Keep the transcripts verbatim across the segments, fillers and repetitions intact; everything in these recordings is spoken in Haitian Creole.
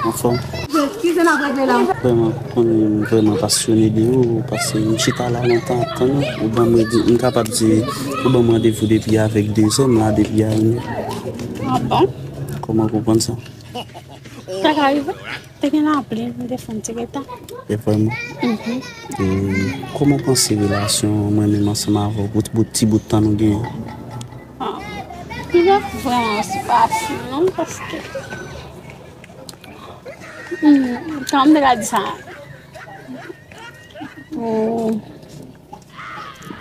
Anfòm. Vrèman, ou konnen m vrèman pasyone de ou, paske m chita la lontan ap tann ou. Ou ban mwen di, m kapab di, ou ban m randevou depi avèk de zè, m la depi a inè. Ah bon? Kòman w konprann sa? Sa ka rive. Te gen lapli, m te fè yon ti reta. E vrèman? Mhm. E kòman w panse relasyon mwen menm ansanm avè w pou bout, ti bout tan nou genyen? Ah, li pa vrèman fasil non, paske Hmm, kòman m te ka di sa? Hmm,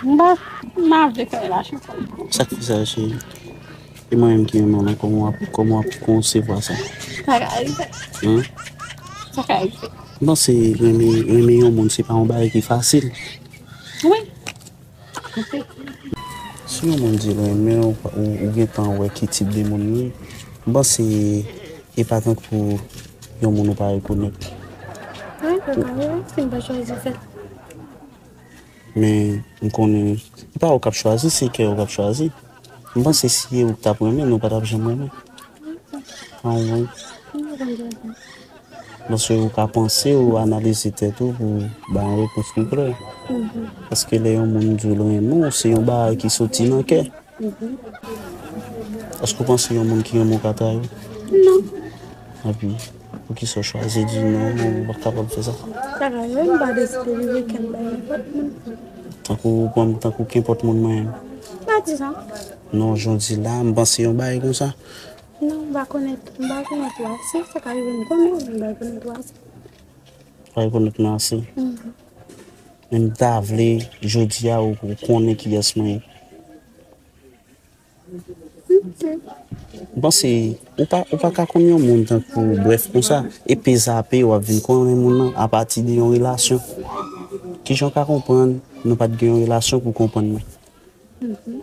m pa, m pa vle fè relasyon sa. Sa k fè sa, cheri? E mwen menm ki renmen w lan, kòman w ap, kòman w ap konsevwa sa? Sa ka rive. Hmm? Sa ka rive. M panse renmen, renmen yon moun se pa yon bagay ki fasil. Wi. Si yon moun di l renmen w, ou, ou gentan wè ki tip de moun li ye, m panse e pa tankou yon moun ou pa rekonèt. Wi, se pa vre, si m pa chwazi fè. Men, m konnen, e pa ou k ap chwazi, se kè w k ap chwazi. M panse si e ou k t ap renmen, nou pa t ap janm renmen. Anyen. Paske ou ka panse, ou analize tèt ou pou bay yon repons ki klè. Mhm. Paske lè yon moun di w l renmen w, se yon bagay ki soti nan kè. Mhm. Èske w panse yon moun ki renmen w ka trayi w? Non. Epi, poukisa w chwazi di non, ou pa kapab fè sa? Sa ka rive, m pa deside viv kenn bay nenpòt moun. Tankou, tankou kenpòt moun mwen menm. Pa di sa. Non, jan w di la, m panse yon bagay konsa. Non, m pa konèt, m pa konèt ou ase. Sa ka rive m konnen w, men m pa konèt ou ase. Pa rekonèt mwen ase. Mhm. Men m ta vle, jodi a, ou, ou konnen kiyès mwen ye. Ok. M panse, ou pa, ou pa ka konn yon moun tankou brèf konsa, e pezape w ap vin konnen moun nan apati de yon relasyon. Kijan w ka konprann nou pa t gen yon relasyon pou w konprann mwen? Mhm.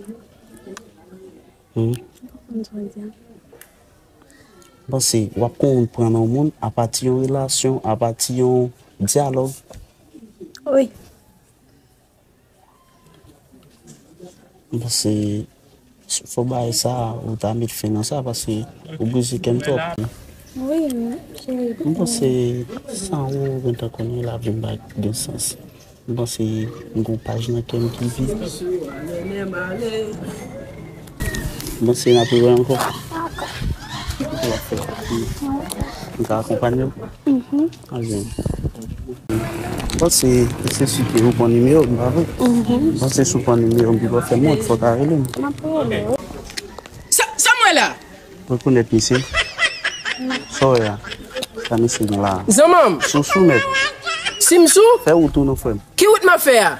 Hmm. Konprann sa w di a. M panse w ap konprann yon moun apati yon relasyon, apati yon dyalòg. Wi. M panse fò bagay sa, ou ta met fen nan sa, paske ou brize kè m twòp. Wi, cheri. M panse san ou gentan konnen lavi m pa gen sans. M panse m gon paj nan kè m ki vid. M panse n ap rewè ankò. Dakò. M ka akonpanye w? Mhm. Anyen. M panse se si ke ou pran nimewo m, pa vre? Mhm. M panse si w pran nimewo m, pi w fè m wont, fò w ta rele m. M ap rele w. Sa, sa m wè la? Rekonèt misye? Sa w wè a? Sa misye gen la a? Zanmanm. Sou, sou nèt. Si m sou? Fè wout ou non, frè m. Ki wout m ap fè a?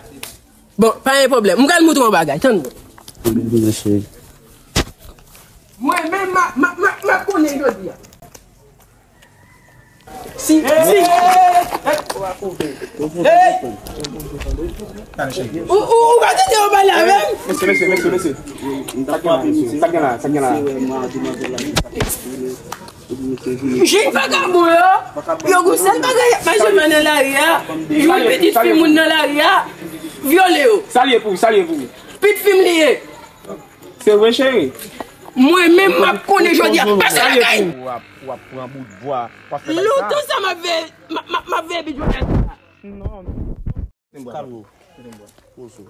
Bon, pa gen pwoblèm. M pral montre w yon bagay. Tann mwen. Mwen menm, m ap, m ap, m ap, m ap konnen jodi a. Si, si. Ou, ou, ou pa tande yo pale avè m? Mesye, mesye, mesye, mesye. Sa gen la, sa gen la, sa gen la. Jèn vakabon yo, yo gon sèl bagay y ap mache fè nan lari a, jwenn pitit fi moun nan lari a, vyole yo. Sa l ye pou ou, sa l ye pou ou. Pitit fi m li ye. Se vre, cheri. Mwen menm, m ap konnen jodi a, pase lakay. W ap, w ap pran bout bwa, w ap fè bagay sa. Lontan sa m ap veye, m ap, m ap, m ap veye pitit yo fè sa. Non. Kalmo. Pozo.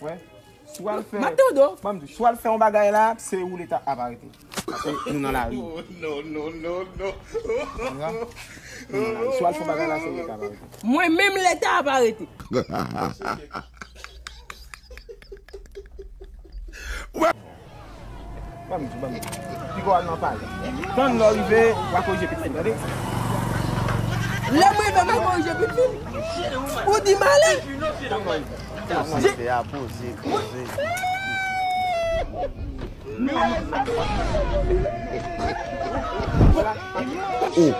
Wè, si w al fè, m ap tande w. Ban m di w, si w al fè yon bagay la, se ou leta ap arete. Paske nou nan lari. Non, non, non, non. Konprann? Nou nan lari. Si w al fè yon bagay la, se ou leta ap arete. Mwen menm leta ap arete. Ban m di, ban m di. Piga w al nan palè. Tann lè w rive, w a korije pitit, tande? Lè m rive, m a korije pitit. Ou di m ale. Tann lè w rive. Poze a, poze, poze. Oh.